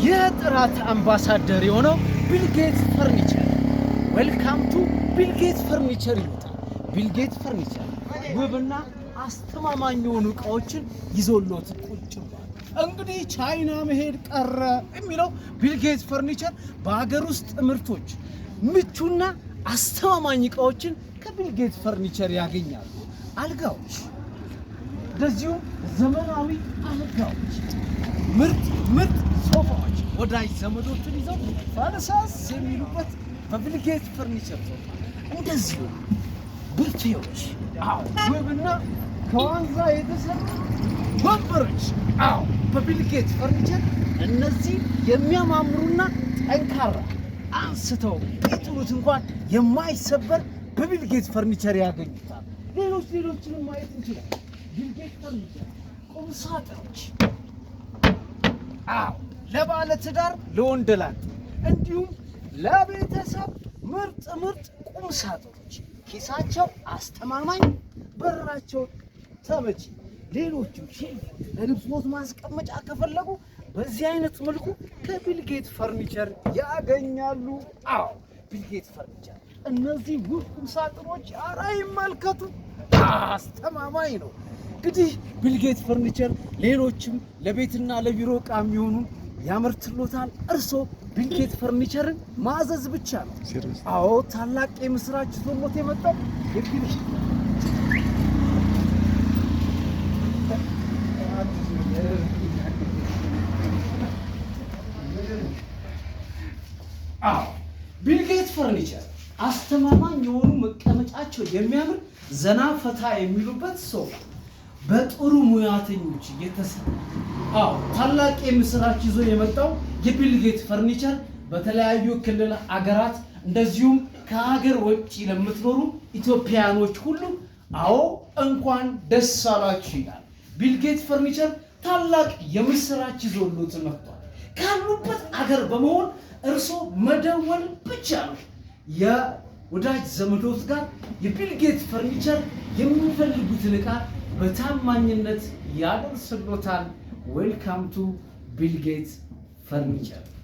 የጥራት አምባሳደር የሆነው ቢልጌት ፈርኒቸር፣ welcome to ቢልጌት ፈርኒቸር ይሉታል። ቢልጌት ፈርኒቸር ውብና አስተማማኝ የሆኑ እቃዎችን ይዞሎት ቁጭ ብሏል። እንግዲህ ቻይና መሄድ ቀረ የሚለው ቢልጌት ፈርኒቸር በሀገር ውስጥ ምርቶች ምቹና አስተማማኝ እቃዎችን ከቢልጌት ፈርኒቸር ያገኛሉ። አልጋዎች፣ እንደዚሁም ዘመናዊ አልጋዎች፣ ምርጥ ምርጥ ሶፋዎች ወዳጅ ዘመዶችን ይዘው ፈርሰስ የሚሉበት በቢልጌት ፈርኒቸር ሶፋ፣ እንደዚሁ ቡፌዎች፣ አዎ፣ ውብና ከዋንዛ የተሰሩ ወንበሮች፣ አዎ፣ በቢልጌት ፈርኒቸር እነዚህ የሚያማምሩና ጠንካራ አንስተው ቢጥሉት እንኳን የማይሰበር በቢልጌት ፈርኒቸር ያገኙታል። ሌሎች ሌሎችንም ማየት እንችላለን። ቢልጌት ፈርኒቸር ቁም ሳጥኖች፣ አዎ፣ ለባለ ትዳር፣ ለወንደላጤ እንዲሁም ለቤተሰብ ምርጥ ምርጥ ቁም ሳጥኖች፣ ኪሳቸው አስተማማኝ፣ በራቸው ተመቺ፣ ሌሎችም shelf ለልብሶት ማስቀመጫ ከፈለጉ በዚህ አይነት መልኩ ከቢልጌት ፈርኒቸር ያገኛሉ። አዎ፣ ቢልጌት ፈርኒቸር እነዚህ ውብ ቁም ሳጥኖች ኧረ ይመልከቱ፣ አስተማማኝ ነው። እንግዲህ ቢልጌት ፈርኒቸር ሌሎችም ለቤትና ለቢሮ ዕቃ የሚሆኑ ያመርትሎታል። እርሶ ቢልጌት ፈርኒቸርን ማዘዝ ብቻ ነው። አዎ፣ ታላቅ የምስራች ይዞሎት የመጣው የቢል አዎ፣ ቢልጌት ፈርኒቸር አስተማማኝ የሆኑ መቀመጫቸው የሚያምር ዘና ፈታ የሚሉበት ሶፋ በጥሩ ሙያተኞች የተሰራ። አዎ፣ ታላቅ የምስራች ይዞ የመጣው የቢልጌት ፈርኒቸር በተለያዩ ክልል አገራት እንደዚሁም ከሀገር ውጭ ለምትኖሩ ኢትዮጵያውያኖች ሁሉ አዎ እንኳን ደስ አላችሁ ይላል። ቢልጌት ፈርኒቸር ታላቅ የምስራች ይዞሎት መጥቷል። ካሉበት አገር በመሆን እርሶ መደወል ብቻ ነው። የወዳጅ ዘመዶት ጋር የቢልጌት ፈርኒቸር የሚፈልጉትን ዕቃ በታማኝነት ያደርስሎታል። Welcome to ቢልጌት ፈርኒቸር።